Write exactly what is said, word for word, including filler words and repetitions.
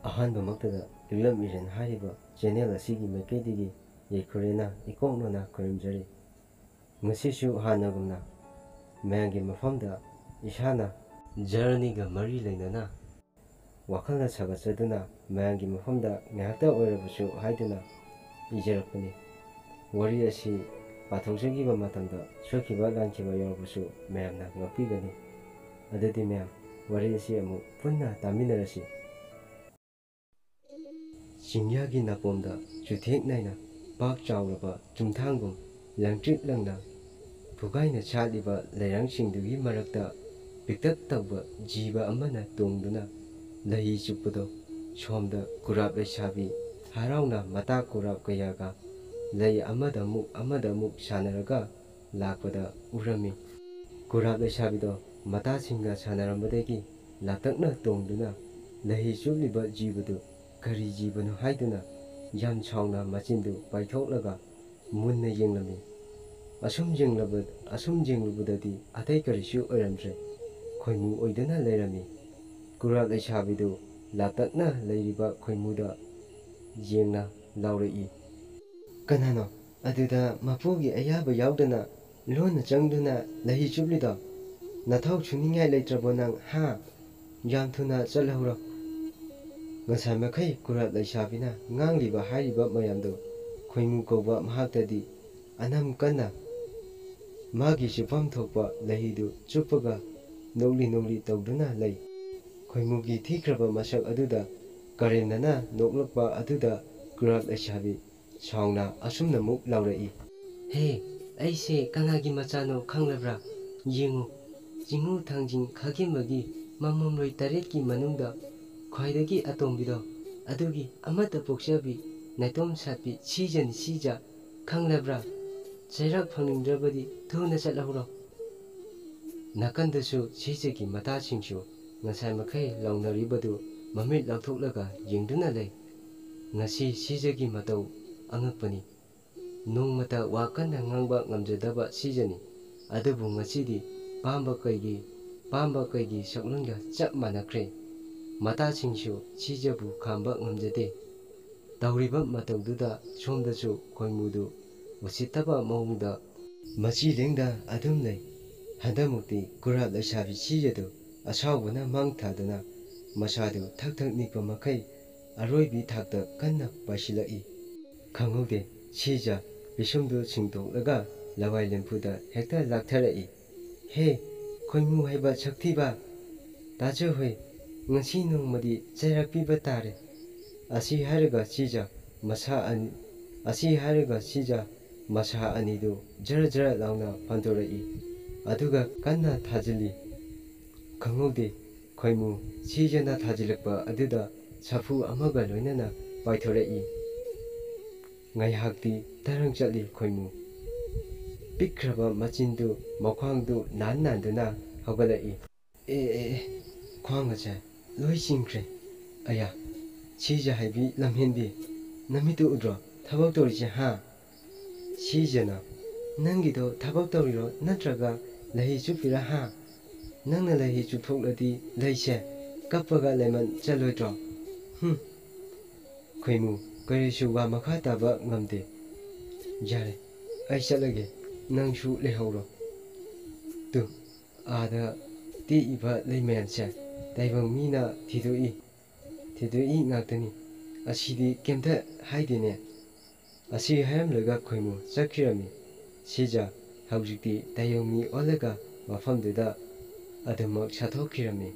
ꯑꯍꯥꯟꯕꯃꯛꯇꯗ ꯏꯪꯂꯝ ꯏꯔꯦꯟ ꯍꯥꯏꯔꯤꯕ ꯆꯦꯅꯦꯜ ꯑꯁꯤꯒꯤ ꯃꯥꯏꯀꯩꯗꯒꯤ ꯌꯥꯏꯐꯔꯦꯅ ꯏꯀꯣꯛꯅꯅ ꯈꯨꯔꯨꯝꯖꯔꯤ꯫ ꯉꯁꯤꯁꯨ ꯍꯥꯟꯅꯒꯨꯝꯅ ꯃꯌꯥꯝꯒꯤ ꯃꯐꯝꯗ ꯏꯁꯥꯅ ꯖꯔꯅꯤꯒ ꯃꯔꯤ ꯂꯩꯅꯅ ꯋꯥꯈꯜꯅ ꯁꯥꯒꯠꯆꯗꯨꯅ ꯃꯌꯥꯝꯒꯤ ꯃꯐꯝꯗ ꯉꯥꯏꯍꯥꯛꯇ ꯑꯣꯏꯔꯕꯁꯨ ꯍꯥꯏꯗꯨꯅ ꯏꯖꯔꯛꯄꯅꯤ꯫ ꯋꯥꯔꯤ ꯑꯁꯤ ꯄꯥꯊꯣꯛꯆꯈꯤꯕ ꯃꯇꯝꯗ ꯁꯣꯏꯈꯤꯕ ꯂꯥꯟꯈꯤꯕ ꯌꯥꯎꯔꯕꯁꯨ ꯃꯌꯥꯝꯅ ꯉꯥꯛꯄꯤꯒꯅꯤ꯫ ꯑꯗꯨꯗꯤ ꯃꯌꯥꯝ, ꯋꯥꯔꯤ ꯑꯁꯤ ꯑꯃꯨꯛ ꯄꯨꯟꯅ ꯇꯥꯃꯤꯟꯅꯔꯁꯤ꯫ ꯆꯤꯡꯌꯥꯒꯤ ꯅꯥꯄꯣꯝꯗ ꯆꯨꯊꯦꯛ ꯅꯥꯏꯅ ꯄꯥꯛ ꯆꯥꯎꯔꯕ ꯆꯨꯝꯊꯥꯡꯒꯨꯝ ꯂꯪꯇ꯭ꯔꯤꯛ ꯂꯪꯅ ꯐꯨꯒꯥꯏꯅ ꯁꯥꯠꯂꯤꯕ ꯂꯩꯔꯥꯡꯁꯤꯡꯗꯨꯒꯤ ꯃꯔꯛꯇ ꯄꯤꯛꯇꯛ ꯇꯧꯕ ꯖꯤꯕ ꯑꯃꯅ ꯇꯣꯡꯗꯨꯅ ꯂꯩ ꯆꯨꯞꯄꯗꯣ ꯁꯣꯝꯗ ꯀꯨꯔꯥꯞ ꯂꯩꯁꯥꯕꯤ ꯍꯔꯥꯎꯅ ꯃꯇꯥ ꯀꯨꯔꯥꯞ ꯀꯌꯥꯒ ꯂꯩ ꯑꯃꯗ ꯑꯃꯨꯛ ꯑꯃꯗ ꯑꯃꯨꯛ ꯁꯥꯟꯅꯔꯒ ꯂꯥꯛꯄꯗ ꯎꯔꯝꯃꯤ꯫ ꯀꯨꯔꯥꯞ ꯂꯩꯁꯥꯕꯤꯗꯣ ꯃꯇꯥꯁꯤꯡꯒ ꯁꯥꯟꯅꯔꯝꯕꯗꯒꯤ ꯂꯥꯞꯇꯛꯅ ꯇꯣꯡꯗꯨꯅ ꯂꯩ ꯆꯨꯞꯂꯤꯕ ꯖꯤꯕꯗꯨ ꯀꯔꯤ ꯖꯤꯕꯅꯣ ꯍꯥꯏꯗꯨꯅ ꯌꯥꯝ ꯁꯥꯎꯅ ꯃꯆꯤꯟꯗꯨ ꯄꯥꯏꯊꯣꯛꯂꯒ ꯃꯨꯟꯅ ꯌꯦꯡꯂꯝꯃꯤ꯫ ꯑꯁꯨꯝ ꯌꯦꯡꯂꯕ-, ꯑꯁꯨꯝ ꯌꯦꯡꯂꯨꯕꯗꯗꯤ ꯑꯇꯩ ꯀꯔꯤꯁꯨ ꯑꯣꯏꯔꯝꯗ꯭ꯔꯦ꯫ ꯈꯣꯏꯃꯨ ꯑꯣꯏꯗꯨꯅ ꯂꯩꯔꯝꯃꯤ꯫ ꯀꯨꯔꯥꯞ ꯂꯩꯁꯥꯕꯤꯗꯨ ꯂꯥꯞꯇꯛꯅ ꯂꯩꯔꯤꯕ ꯈꯣꯏꯃꯨꯗ ꯌꯦꯡꯅ ꯂꯥꯎꯔꯛꯏ꯫ "ꯀꯅꯥꯅꯣ ꯑꯗꯨꯗ ꯃꯄꯨꯒꯤ ꯑꯌꯥꯕ ꯌꯥꯎꯗꯅ ꯂꯣꯟꯅ ꯆꯪꯗꯨꯅ ꯂꯩ ꯆꯨꯞꯂꯤꯗꯣ? ꯅꯊꯧ ꯁꯨꯅꯤꯡꯉꯥꯏ ꯂꯩꯇ꯭ꯔꯕꯣ ꯅꯪ, ꯍꯥ? ꯌꯥꯝ ꯊꯨꯅ ꯆꯠꯍꯧꯔꯣ!" ꯉꯁꯥꯏ ꯃꯈꯩ ꯀꯨꯔꯥꯞ ꯂꯩꯁꯥꯕꯤꯅ ꯉꯥꯡꯂꯤꯕ ꯍꯥꯏꯔꯤꯕ ꯃꯌꯥꯝꯗꯨ ꯈꯣꯏꯃꯨ ꯀꯧꯕ ꯃꯍꯥꯛꯇꯗꯤ ꯑꯅꯝ ꯀꯟꯅ ꯃꯥꯒꯤ ꯆꯨꯞꯐꯝ ꯊꯣꯛꯄ ꯂꯩꯗꯨ ꯆꯨꯞꯄꯒ ꯅꯣꯛꯂꯤ ꯅꯣꯛꯂꯤ ꯇꯧꯗꯨꯅ ꯂꯩ꯫ ꯈꯣꯏꯃꯨꯒꯤ ꯊꯤꯈ꯭ꯔꯕ ꯃꯁꯛ ꯑꯗꯨꯗ ꯀꯔꯦꯝꯅꯅ ꯅꯣꯛꯂꯛꯄ ꯑꯗꯨꯗ ꯀꯨꯔꯥꯞ ꯂꯩꯁꯥꯕꯤ ꯁꯥꯎꯅ ꯑꯁꯨꯝꯅꯃꯨꯛ ꯂꯥꯎꯔꯛꯏ꯫ "ꯍꯦ, ꯑꯩꯁꯦ ꯀꯅꯥꯒꯤ ꯃꯆꯥꯅꯣ ꯈꯪꯂꯕ꯭ꯔꯥ? ꯌꯦꯡꯉꯨ, ꯆꯤꯡꯉꯨ ꯊꯥꯡꯖꯤꯡ ꯈꯥꯒꯦꯝꯕꯒꯤ ꯃꯃꯣꯝꯂꯣꯏ ꯇꯔꯦꯠꯀꯤ ꯃꯅꯨꯡꯗ ꯈ꯭ꯋꯥꯏꯗꯒꯤ ꯑꯇꯣꯝꯕꯤꯗꯣ, ꯑꯗꯨꯒꯤ ꯑꯃꯠꯇ ꯄꯣꯛꯆꯕꯤ ꯅꯥꯏꯇꯣꯝ ꯁꯥꯠꯄꯤ ꯁꯤꯖꯅꯤ ꯁꯤꯖ, ꯈꯪꯂꯕ꯭ꯔꯥ? ꯆꯩꯔꯥꯛ ꯐꯪꯅꯤꯡꯗ꯭ꯔꯕꯗꯤ ꯊꯨꯅ ꯆꯠꯍꯧꯔꯣ!" ꯅꯥꯀꯟꯗꯁꯨ ꯁꯤꯖꯒꯤ ꯃꯇꯥꯁꯤꯡꯁꯨ ꯉꯁꯥꯏ ꯃꯈꯩ ꯂꯥꯎꯅꯔꯤꯕꯗꯨ ꯃꯃꯤꯠ ꯂꯥꯎꯊꯣꯛꯂꯒ ꯌꯦꯡꯗꯨꯅ ꯂꯩ꯫ ꯉꯁꯤ ꯁꯤꯖꯒꯤ ꯃꯇꯧ ꯑꯉꯛꯄꯅꯤ꯫ ꯅꯣꯡꯃꯇ ꯋꯥ ꯀꯟꯅ ꯉꯥꯡꯕ ꯉꯝꯖꯗꯕ ꯁꯤꯖꯅꯤ꯫ ꯑꯗꯨꯕꯨ ꯉꯁꯤꯗꯤ ꯄꯥꯝꯕ ꯀꯩꯒꯤ, ꯄꯥꯝꯕ ꯀꯩꯒꯤ ꯁꯛꯂꯣꯟꯒ ꯆꯞ ꯃꯥꯟꯅꯈ꯭ꯔꯦ꯫ ꯃꯇꯥꯁꯤꯡꯁꯨ ꯁꯤꯖꯕꯨ ꯈꯥꯝꯕ ꯉꯝꯖꯗꯦ꯫ ꯇꯧꯔꯤꯕ ꯃꯇꯧꯗꯨꯗ ꯁꯣꯝꯗꯁꯨ ꯈꯣꯏꯃꯨꯗꯨ ꯎꯁꯤꯠꯇꯕ ꯃꯑꯣꯡꯗ ꯃꯆꯤ ꯂꯦꯡꯗ ꯑꯗꯨꯝ ꯂꯩ꯫ ꯍꯟꯗꯛꯃꯨꯛꯇꯤ ꯀꯨꯔꯥꯞ ꯂꯩꯁꯥꯕꯤ ꯁꯤꯖꯗꯨ ꯑꯁꯥꯎꯕꯅ ꯃꯥꯡ ꯊꯥꯗꯨꯅ ꯃꯁꯥꯗꯨ ꯊꯛ ꯊꯛ ꯅꯤꯛꯄ ꯃꯈꯩ ꯑꯔꯣꯏꯕꯤ ꯊꯥꯛꯇ ꯀꯟꯅ ꯄꯥꯏꯁꯤꯜꯂꯛꯏ꯫ ꯈꯪꯍꯧꯗꯦ, ꯁꯤꯖ ꯄꯤꯁꯨꯝꯗꯨ ꯁꯤꯡꯗꯣꯛꯂꯒ ꯂꯋꯥꯏ ꯂꯦꯝꯐꯨꯗ ꯍꯦꯛꯇ ꯂꯥꯛꯊꯔꯛꯏ꯫ "ꯍꯦ, ꯈꯣꯏꯃꯨ ꯍꯥꯏꯕ ꯁꯛꯊꯤꯕ! ꯇꯥꯖꯍꯣꯏ, ꯉꯁꯤ ꯅꯣꯡꯃꯗꯤ ꯆꯩꯔꯥꯛ ꯄꯤꯕ ꯇꯥꯔꯦ"꯫ ꯑꯁꯤ ꯍꯥꯏꯔꯒ ꯁꯤꯖ ꯃꯁꯥ ꯑꯅꯤ, ꯑꯁꯤ ꯍꯥꯏꯔꯒ ꯁꯤꯖ ꯃꯁꯥ ꯑꯅꯤꯗꯨ ꯖꯔ ꯖꯔ ꯂꯥꯎꯅ ꯐꯟꯗꯣꯔꯛꯏ꯫ ꯑꯗꯨꯒ ꯀꯟꯅ ꯊꯥꯖꯤꯜꯂꯤ꯫ ꯈꯪꯍꯧꯗꯦ, ꯈꯣꯏꯃꯨ ꯁꯤꯖꯅ ꯊꯥꯖꯤꯜꯂꯛꯄ ꯑꯗꯨꯗ ꯁꯥꯐꯨ ꯑꯃꯒ ꯂꯣꯏꯅꯅ ꯄꯥꯏꯊꯣꯔꯛꯏ꯫ ꯉꯥꯏꯍꯥꯛꯇꯤ ꯇꯔꯪ ꯆꯠꯂꯤ ꯈꯣꯏꯃꯨ꯫ ꯄꯤꯛꯈ꯭ꯔꯕ ꯃꯆꯤꯟꯗꯨ ꯃꯈ꯭ꯋꯥꯡꯗꯨ ꯅꯥꯟ ꯅꯥꯟꯗꯨꯅ ꯍꯧꯒꯠꯂꯛꯏ꯫ "ꯑꯦ, ꯑꯦ, ꯑꯦ, ꯈ꯭ꯋꯥꯡ ꯑꯁꯦ ꯂꯣꯏ ꯆꯤꯡꯈ꯭ꯔꯦ꯫ ꯑꯌꯥ, ꯁꯤꯖ ꯍꯥꯏꯕꯤ ꯂꯝꯍꯦꯟꯕꯤ, ꯅꯃꯤꯠꯇꯨ ꯎꯗ꯭ꯔꯣ ꯊꯕꯛ ꯇꯧꯔꯤꯁꯦ, ꯍꯥ?" ꯁꯤꯖꯅ, "ꯅꯪꯒꯤꯗꯣ ꯊꯕꯛ ꯇꯧꯔꯤꯔꯣ ꯅꯠꯇ꯭ꯔꯒ ꯂꯩꯍꯤ ꯆꯨꯞꯄꯤꯔꯥ, ꯍꯥ? ꯅꯪꯅ ꯂꯩꯍꯤ ꯆꯨꯞꯊꯣꯛꯂꯗꯤ ꯂꯩꯁꯦ ꯀꯞꯄꯒ ꯂꯩꯃꯟ ꯆꯠꯂꯣꯏꯗ꯭ꯔꯣ? ꯍꯨꯝ!" ꯈꯣꯏꯃꯨ ꯀꯔꯤꯁꯨ ꯋꯥ ꯃꯈꯥ ꯇꯥꯕ ꯉꯝꯗꯦ꯫ "ꯌꯥꯔꯦ, ꯑꯩ ꯆꯠꯂꯒꯦ, ꯅꯪꯁꯨ ꯂꯩꯍꯧꯔꯣ꯫ ꯇꯨ, ꯑꯥꯗ ꯇꯦꯛꯏꯕ ꯂꯩ ꯃꯌꯥꯝꯁꯦ ꯇꯥꯏꯕꯪ ꯃꯤꯅ ꯊꯤꯗꯣꯛꯏ, ꯊꯤꯗꯣꯛꯏ ꯉꯥꯛꯇꯅꯤ꯫ ꯑꯁꯤꯗꯤ ꯀꯩꯝꯇ ꯍꯥꯏꯗꯦꯅꯦ"꯫ ꯑꯁꯤ ꯍꯥꯏꯔꯝꯂꯒ ꯈꯣꯏꯃꯨ ꯆꯠꯈꯤꯔꯝꯃꯤ꯫ ꯁꯤꯖ ꯍꯧꯖꯤꯛꯇꯤ ꯇꯥꯏꯕꯪ ꯃꯤ ꯑꯣꯜꯂꯒ ꯃꯐꯝꯗꯨꯗ ꯑꯗꯨꯃꯛ ꯁꯥꯊꯣꯛꯈꯤꯔꯝꯃꯤ꯫